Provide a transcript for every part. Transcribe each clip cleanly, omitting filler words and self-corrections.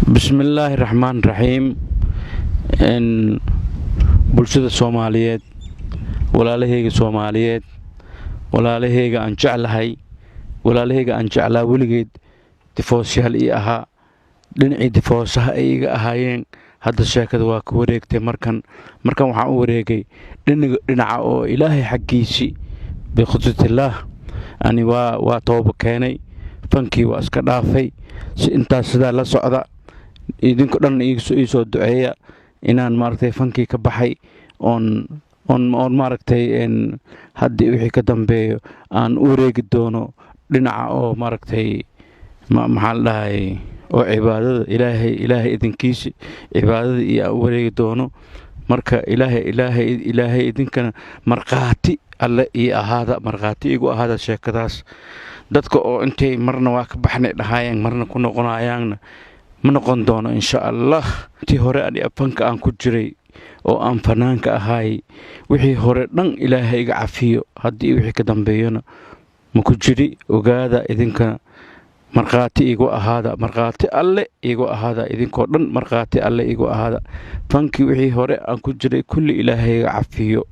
Bismillaahi raxmaan raxiim. Bulshada Soomaaliyeed, walaalahayga Soomaaliyeed, walaalahayga aan jeclahay, walaalahayga aan jeclaa, weligeed difoosyaal ii ahaa, dhinacii difoosaha ay iga ahaayeen. Hadda sheekada waa ka wareegtay. Markan waxaan u wareegay dhinaca oo Ilaahay xaggiisii, biqudratillaah. Ani waa tooba keenay, fankii waa iska dhaafay. Si intaas sidaa la socda, idinku dhan iisoo duceeya inaan, maaragtay, fankii ka baxay oon maaragtay haddii wixii ka dambeeyo aan u wareegi doono dhinaca oo, maaragtay, maxaa la dhahay, oo cibaadada Ilaahay, Ilaahay idinkiisi, cibaadada iyo aan u wareegi doono. Marka Ilaahay idinkana markhaati alle ii ahaada, markhaati igu ahaada sheekadaas. Dadka oo intay marna waa ka baxnay dhahaayeen, marna ku noqonayaanna, ma noqon doono, insha Allah. Intii hore ani fanka aan ku jiray oo aan fanaanka ahaay, wixii hore dhan Ilaahay iga cafiyo. Haddii wixii ka dambeeyona ma ku jiri. Ogaada, idinkana markhaati igu ahaada, markhaati alle igu ahaada, idinkoo dhan markhaati alle igu ahaada. Fankii wixii hore aan ku jiray kulli Ilaahay iga cafiyo.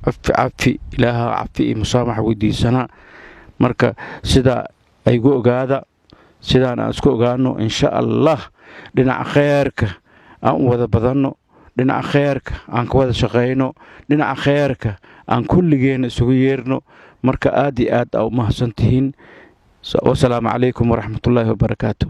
Cafi, cafi, Ilaaha cafi iyo musaamax weydiisanaa. Marka sidaa aygu ogaada, sidaan aan isku ogaano, insha Allah, dhinaca kheerka aan u wada badanno, dhinaca kheerka aan ka wada shaqayno, dhinaca kheerka aan kulligeena isugu yeerno. Marka aad iyo aad aa u mahadsan tihiin. Wasalaamu calaykum waraxmatullaahi wabarakaatu.